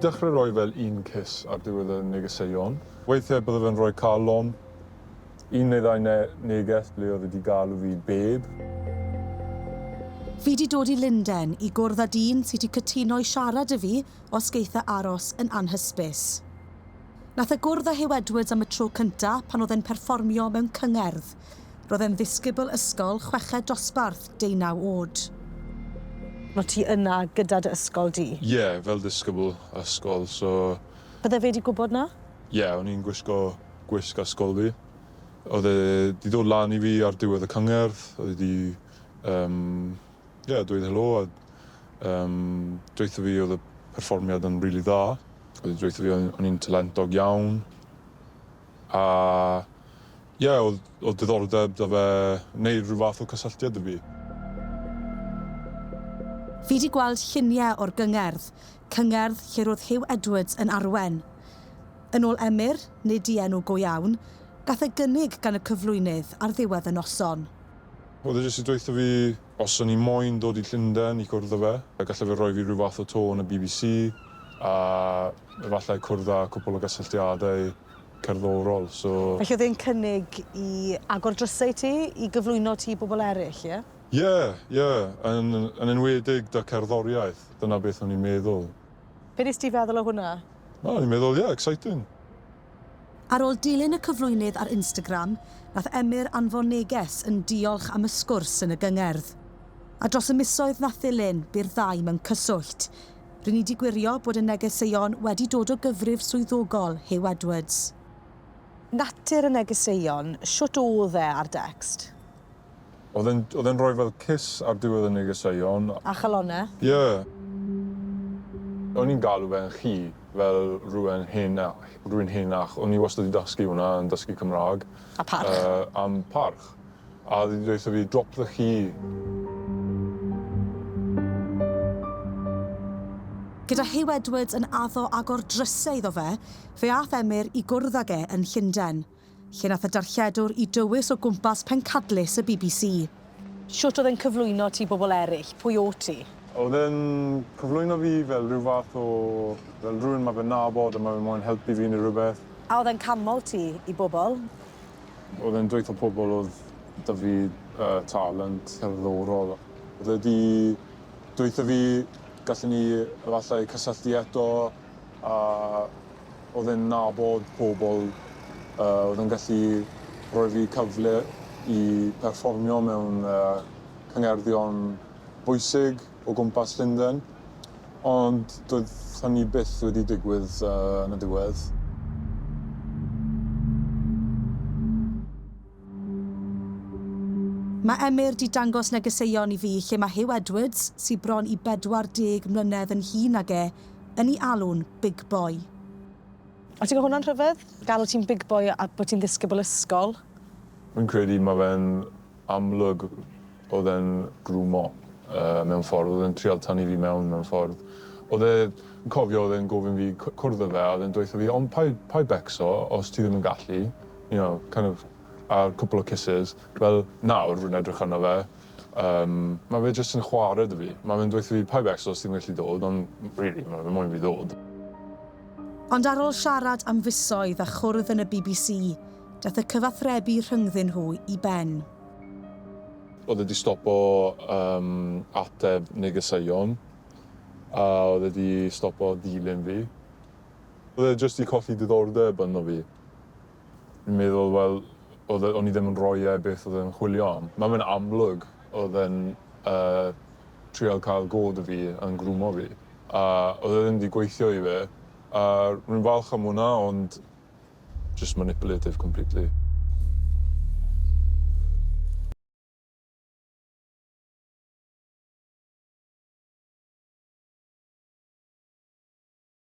Dechrau rhoi fel un kiss ar diwedd y negeseuon. Weithiau bydde fe'n rhoi calon, un neu ddau ne neges ble oedd e 'di galw fi babe. Fi 'di dod i Lunden i gwrdd â dyn sy 'di cytuno i siarad 'da fi os geith e aros yn anhysbys. Nath e gwrdd â Huw Edwards am y tro cynta pan o'dd e'n perfformio mewn cyngerdd. Roedd e'n ddisgybl ysgol chweched dosbarth, deunaw o'd. O' ti yna gyda dy ysgol di? Ie, fel disgybl ysgol, so... Bydde fe 'di gwbod 'na? Ie, o'n i'n gwisgo gwisg ysgol fi. O'dd e 'di dod lan i fi ar diwedd y cyngerdd, o'dd e 'di yym ie, dweud helo a yym dweutho fi o'dd y perfformiad yn rili dda. Oedd hi'n dweutho fi o'n i'n talentog iawn a ie oedd oedd diddordeb 'da fe wneud rhyw fath o cysylltiad 'da fi. Fi 'di gweld llunie o'r gyngerdd, cyngerdd lle roedd Huw Edwards yn arwen. Yn ôl Emyr, nid dienw go iawn, gath e gynnig gan y cyflwynydd ar ddiwedd y noson. Oedd e jyst 'di dweutho fi os o'n i moyn dod i Llundain i cwrdd â fe, gallai fe roi fi rhyw fath o tour yn y BBC a efallai cwrdd â cwpwl o gysylltiadau cerddorol, so... Felly oedd e'n cynnig i agor drysau i ti, i gyflwyno ti i bobl eraill, ie? Ie, ie, yn yn enwedig 'da cerddoriaeth, dyna beth o'n i'n meddwl. Be nes ti feddwl o hwnna? O, o'n i'n meddwl, ie, exciting. Ar ôl dilyn y cyflwynydd ar Instagram, nath Emyr anfon neges yn diolch am y sgwrs yn y gyngerdd. A dros y misoedd nath ddilyn, bu'r ddau mewn cyswllt. Ry'n ni 'di gwirio bod y negeseuon wedi dod o gyfrif swyddogol Huw Edwards. Natur y negeseuon, shwt o'dd e ar decst? Oedd e'n oedd e'n rhoi fel kiss ar diwedd y negeseuon. A chalonnau. Ie. O'n i'n galw fe'n chi, fel rhywun henach, rhywun henach. O'n i wastad 'di dysgu hwnna yn dysgu Cymraeg. A parch. Am parch. A oedd 'di dweutho fi drop the chi. Gyda Huw Edwards yn addo agor drysau iddo fe, fe ath Emyr i gwrdd ag e yn Llundain. Lle nath y darlledwr i dywys o gwmpas pencadlys y bbc. Shwt oedd e'n cyflwyno ti i bobl eraill? Pwy o't ti? Oedd e'n cyflwyno fi fel rhyw fath o, fel rhywun ma' fe'n nabod a ma' fe moyn helpu fi neu rhywbeth. A oedd e'n canmol ti i bobl? Oedd e'n dweutho pobl oedd 'da fi yy talent cerddorol. Oedd e 'di dweutho fi gallen ni efallai cysylltu eto a oedd e'n nabod pobl yy oedd yn gallu rhoi fi cyfle i perfformio mewn yy cyngerddion bwysig o gwmpas Llundain, ond doedd hynny byth wedi digwydd yy yn y diwedd. Mae Emyr 'di dangos negeseuon i fi lle mae Huw Edwards, sy bron i 40 mlynedd yn hŷn nag e, yn ei alw'n big boy. A ti'n gweld hwnna'n rhyfedd? Galw ti'n big boy a bod ti'n ddisgybl ysgol. Fi'n credu ma' fe'n amlwg o'dd e'n grwmo yy mewn ffordd o'dd e'n trial tynnu fi mewn mewn ffordd. O'dd e fi'n cofio o'dd e'n gofyn fi cwrdd â fe a o'dd e'n dweutho fi ond pai' pai' becso os ti ddim yn gallu you know kind of a cwpwl o kisses. Fel nawr rwy'n edrych arno fe yym ma' fe jyst yn chware 'da fi. Ma' fe'n dweutho fi pai' becso os ti'm yn gallu dod ond rili ma' fe moyn fi ddod. Ond ar ôl siarad am fisoedd a chwrdd yn y bbc, daeth y cyfathrebu rhyngddyn nhw i ben. Oedd e 'di stopo yym ateb negeseuon a oedd e 'di stopo dilyn fi. Oedd e jyst 'di colli diddordeb ynddo fi. Fi'n meddwl wel oedd e o'n i ddim yn rhoi e beth oedd e'n chwilio am. Ma' fe'n amlwg oedd e'n yy trial cael go 'da fi yn grwmo fi a oedd e ddim 'di gweithio i fe a rwy'n falch am hwnna ond just manipulative completely.